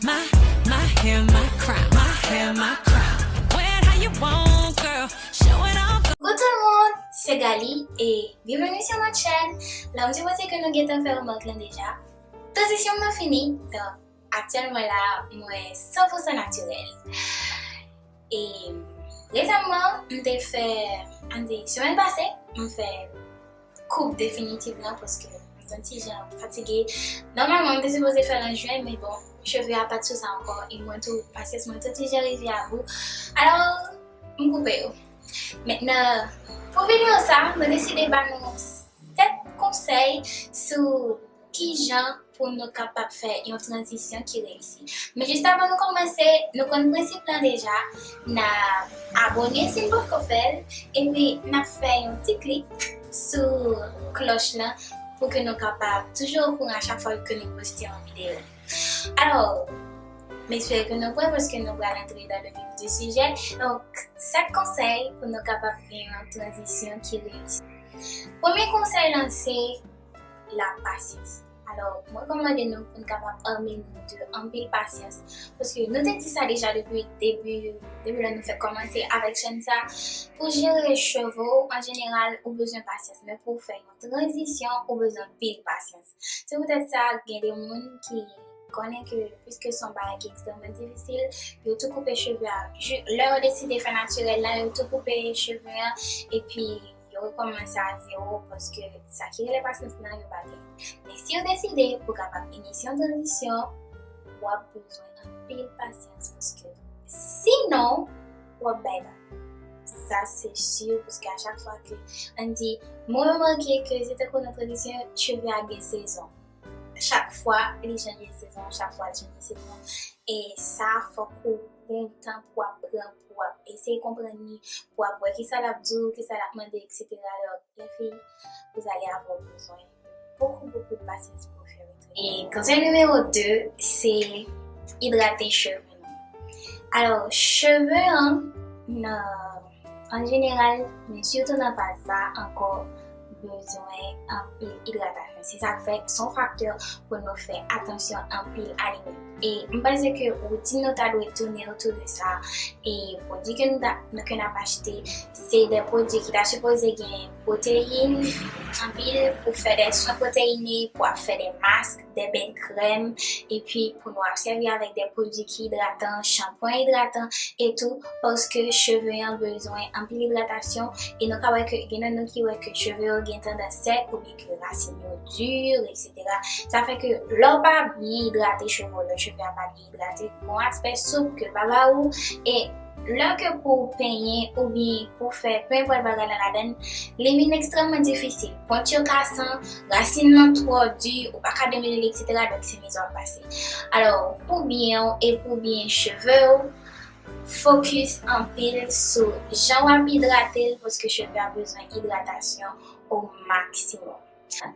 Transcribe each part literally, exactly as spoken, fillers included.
My, my hair, my crown. My hair, my crown. Wear it how you want, girl. Show it off. Coucou tout le monde, c'est Gali et bienvenue sur notre chaîne. Là, je pense que nous avons fait remarquer déjà. Transition non fini, donc actuellement là, moi cent pour cent naturel. E resamman, m te fè, ann di, semèn pase, m fè koup definitif lan paske m t on ti jan fatige. Nòmalman, m te sipoze fè l an jen, men bon, cheve a pa t sou sa ankò, e mwen tou, pasyans mwen tou ti jan rive a bout. Alò, m koupe yo. Mentnan, pou videyo sa, mwen deside ba nou sèt konsèy sou kijan pou nou kapab fè yon tranzisyon ki reyisi. Men jis avan nou kòmanse, nou konn prensip lan deja, n ap abòne si n poko fè l, epi n ap fè yon ti klik sou klòch lan pou ke nou kapab toujou okouran a chak fwa ke nou poste yon videyo. Alò, m espere ke nou prè paske nou pral antre dans le vif du sujet. Donk, sèt konsèy pou nou kapab gen yon tranzisyon ki reyisi. Premye konsèy lan se la pasyans. Alò, m rekòmande nou pou n kapab ame nou de anpil pasyans. Paske nou te di sa deja depi debi, depi lè nou fèk kòmanse avèk chèn sa. Pou jere cheve w, an jeneral, ou bezwen pasyans. Men pou w fè yon tranzisyon, ou bezwen anpil pasyans. Se poutèt sa, gen de moun ki konnen ke, piske se yon bagay ki ekstrèmman difisil, yo tou koupe cheve a. Lè yo deside fè natirèl la, yo tou koupe cheve a, epi yo rekòmanse a zewo, paske sa ki rele pasyans lan, yo pa gen. Men si w deside pou w kapab inisye yon tranzisyon, w ap bezwen anpil pasyans, paske sinon, w ap bay bak. Sa se si, paske a chak fwa ke, ann di, mwen remake ke se tankou nan tranzisyon, cheve a gen sezon. Chak fwa, li chanje sezon, chak fwa, li chanje sezon. E sa, fòk ou pran tan pou w ap pran, pou w ap eseye konprann li, pou w ap wè kisa l ap di w, kisa l ap mande, et cetera. Donk, les filles, vous allez avoir besoin de beaucoup, beaucoup de patience pour faire le travail. E konsèy nimewo de, se idrate cheve nou. Alò, cheve an, nan, an jeneral, men sitou nan faz sa, ankò bezwen anpil idratasyon. Se sa k fè, se yon faktè pou nou fè atansyon anpil a li menm. E m panse ke woutin nou ta dwe tounen otou de sa. E pwodui ke nou ta, ke n ap achte, se de pwodui ki ta sipoze gen pwoteyin anpil pou fè de swen pwoteyine, pou ap fè de mask, de bèl krèm, epi pou nou ap sèvi avèk de pwodui ki idratan, chanpwen idratan, e tou, paske cheve an bezwen anpil idratasyon, e nou ka wè ke gen nan nou ki wè ke cheve yo gen tandans sèk, oubyen ke rasin yo di, et cetera. Sa fè ke lè w pa byen idrate cheve w, lè cheve a pa byen idrate, gon aspè soup ke l pa ba ou, e lè ke pou w penyen oubyen pou w fè penpòt bagay lan ladann, li vin ekstrèmman difisil. Pwent yo kasan, rasin nan twò di, ou pa ka demele li, et cetera. Donk, se mizè w ap pase. Alò, pou byen w e pou byen cheve w, fokis anpil sou jan w ap idrate l, paske cheve a bezwen idratasyon o maksimòm.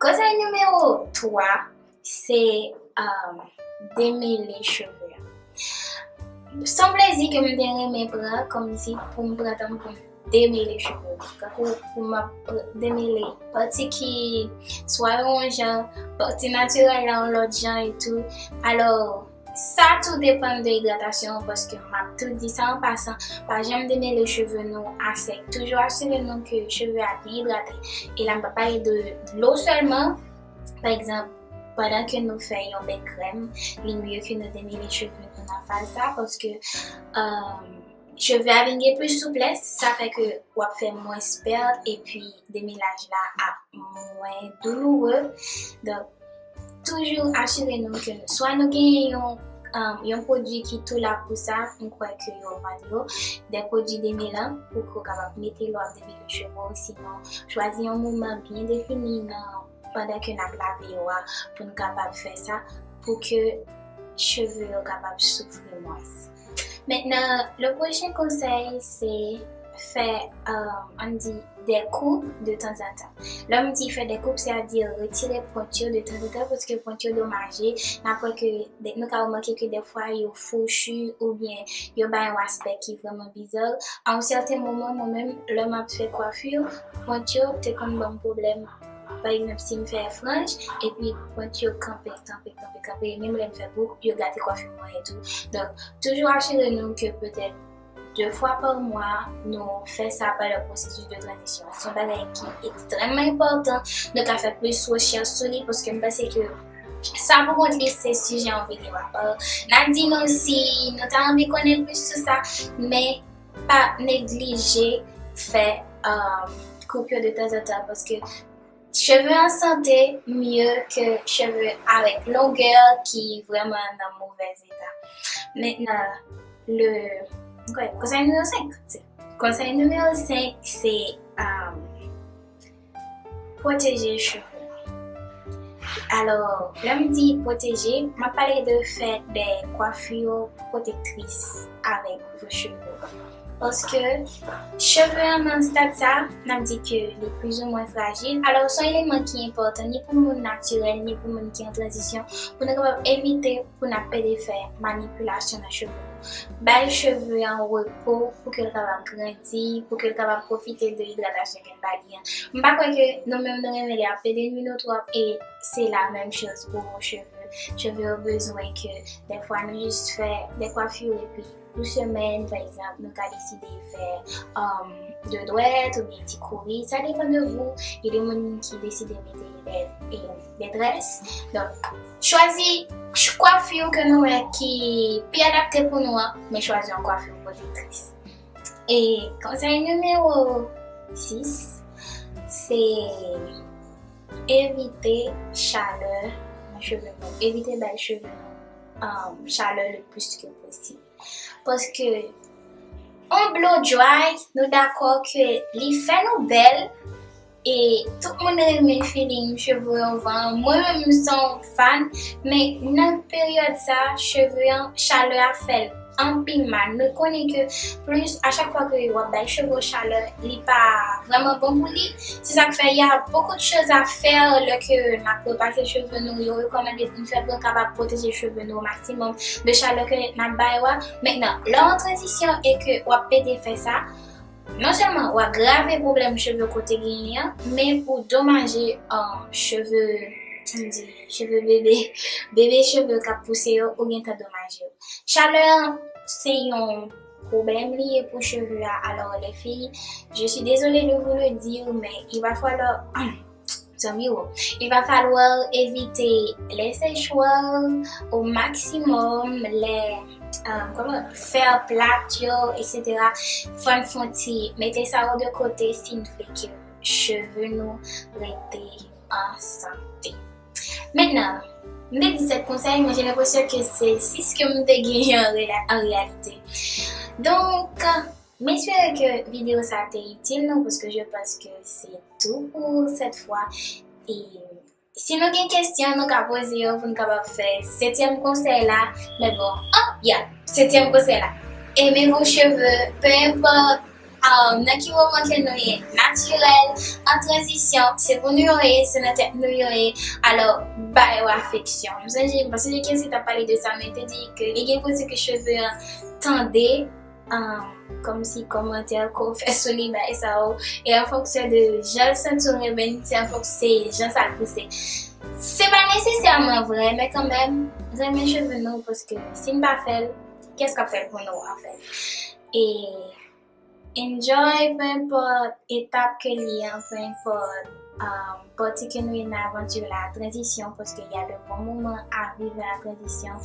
Konsèy nimewo twa, se, um, demele cheve a. Se yon plezi ke m te renmen pran, kòmsi pou m pran tan m pou m demele cheve m. Tankou pou m ap demele pati ki swa yon jan, pati natirèl la yon lòt jan e tou. Alò, sa tou depann de idratasyon, paske m ap tou di sa an pasan, pa janm demele cheve nou a sèk. Toujou asire nou ke cheve a byen idrate. E la, m pa pale de dlo sèlman. Pa egzanp, pandan ke nou fè yon bèl krèm, li mye ke nou demele cheve nou nan faz sa, paske, um, cheve a vin gen plis souplès, sa fè ke w ap fè mwens pèt, epi demelaj la ap mwen douloure. Donk, toujou asire nou ke nou, swa nou genyen yon, um, yon pwodui ki tou la pou sa, m kwè ke yo vann yo, de pwodui demelan, pou ke w kapab mete lè w ap demele cheve w, sinon, chwazi yon moman byen defini nan, pandan ke n ap lave yo a, pou n kapab fè sa, pou ke cheve yo kapab soufri mwens. Mentnan, le pwochen konsèy, se fè, um, ann di, de koup de tanzantan. Lè m di fè de koup, sètadi retire pwent yo de tanzantan, paske pwent yo domaje. N ap wè ke de, nou ka remake ke dèfwa yo fouchi oubyen yo bay yon aspè ki vrèman biza. A yon sèten moman, mwen menm, lè m ap fè kwafi, pwent yo te konn ban m pwoblèm pa egzanp, si m fè franj, epi pwent yo kanpe, kanpe, kanpe, kanpe, menm lè m fè bouk, yo gate kwafi mwen etou. Donk, toujou asire nou ke petèt de fwa pa mwa, nou fè sa pandan pwosesis de tranzisyon. Se yon bagay ki ekstrèmman enpòtan. Nou ka fè plis rechèch sou li, paske m panse ke sa pou kont li se sijè yon videyo apa. N a di nou si nou ta anvi konnen plis sou sa, men pa neglije fè, um, koup yo de tanzantan, paske cheve an sante mye ke cheve avèk longè ki vrèman nan movèz eta. Mentnan, le, konsèy nimewo senk, se, konsèy nimewo senk, se, um, pwoteje cheve. Alò, lè m di pwoteje, m ap pale de fè de kwafi pwotektris avèk vo cheve. Paske cheve an nan stad sa, n ap di ke li plizoumwen frajil. Alò, se yon eleman ki enpòtan ni pou moun natirèl, ni pou moun ki an tranzisyon, pou nou kapab evite pou n ap pede fè manipilasyon nan cheve nou. Bay cheve an repo pou ke l kapab grandi, pou ke l kapab pwofite de idratasyon ke l ba li an. M pa kwè ke nou menm nou renmen li ap pede nwi nou twòp, e se la menm choz pou cheve. Cheve yo bezwen ke dèfwa nou jis fè de kwafi epi yon semèn, pa egzanp, nou ka deside fè, um, de dwèt oubyen ti kouri. Sa depann de vou. Gen de moun ki deside mete de, e, de drès. Donk, chwazi ch-, kwafi ke nou wè ki pi adapte pou nou an, men chwazi yon kwafi pwotektris. E konsèy nimewo sis, se evite chalè nan cheve nou. Evite bay cheve nou, um, chalè le plis ke posib. Paske yon blow dry, nou dakò ke li fè nou bèl, e tout moun renmen feeling cheve yo van. Mwen menm, m se yon fan, men nan peryòd sa, cheve an, chalè a fè l anpil mal. Nou konnen ke plis, a chak fwa ke w ap bay cheve w chalè, li pa vrèman bon pou li. Se sa k fè, y a beaucoup de choses à faire lè ke n ap repase cheve nou. Yo rekòmande pou n fè pou n kapab pwoteje cheve nou o maksimòm de chalè ke n ap bay yo a. Mentnan, lè w an tranzisyon e ke w ap pede fè sa, non sèlman w agrave pwoblèm cheve kote genyen an, men ou domaje, um, cheve, m di, cheve bebe, bebe cheve k ap pouse yo, ou gentan domaje yo. Chalè an, se yon pwoblèm li ye pou cheve a. Alors, les filles, je suis désolée de vous le dire, mais il va falloir, zanmi yo, il va falloir éviter les séchoirs au maximum, les, euh, kòman, fè plat yo, et cetera. Fò n fè yon ti mete sa yo de kote si n vle ke cheve nou rete an sante. Mentnan, m te di sèt konsèy, men j'ai l'impression que c'est six que m te genyen an rela-, an reyalite. Donk, m espere ke videyo sa te itil nou, paske je pense que c'est tout pour cette fois. E si nou gen kesyon, nou ka poze yo pou n kapab fè setyèm konsèy la. Men bon, oh, yeah, setyèm konsèy la. Aimez vos cheveux, peu importe, um, nan ki moman ke nou ye, natirèl, an tranzisyon, se pou nou yo ye, se nan tèt nou yo ye. Alò, ba yo afeksyon. M sonje, m pa sonje kiyès ki t ap pale de sa, men te di ke li gen kote ke cheve an tande, um, kòmsi kòmantè ke w fè sou li, bagay sa yo. E an fonksyon de jan l santi w, ebyen, se an fonksyon, se jan sa l pouse. Se pa nesesèman vrè, men kanmenm, renmen cheve nou, paske si n pa fè l, kiyès k ap fè l pou nou, anfèt? E enjoy, peu importe etap ke li an, peu importe, um, pati ke nou ye nan avanti la, tranzisyon, paske y a de bon moman a viv nan tranzisyon.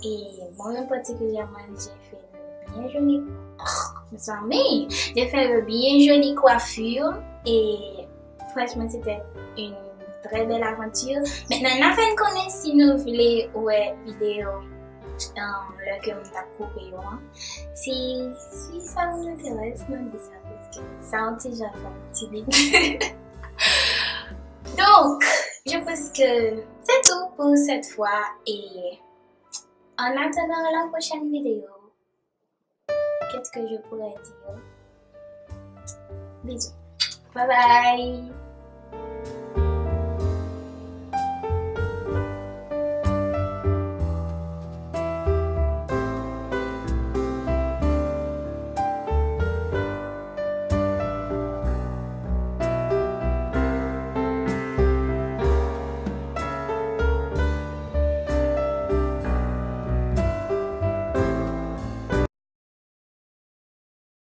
E mwen menm patikilyèman, j'ai fait de bien joli, oh, mes amis, j'ai fait de bien joli coiffure. E franchman, c'était une très belle aventure. Mentnan, n a fè n konnen si nou vle wè videyo, um, lè ke m t ap koupe yo an. Si, si sa vous intéresse, nou di sa, paske sa yon ti jan fè m timid. Donc, je pense que c'est tout pour cette fois et en attendant la prochaine vidéo, qu'est-ce que je pourrais dire? Bisous. Bye bye.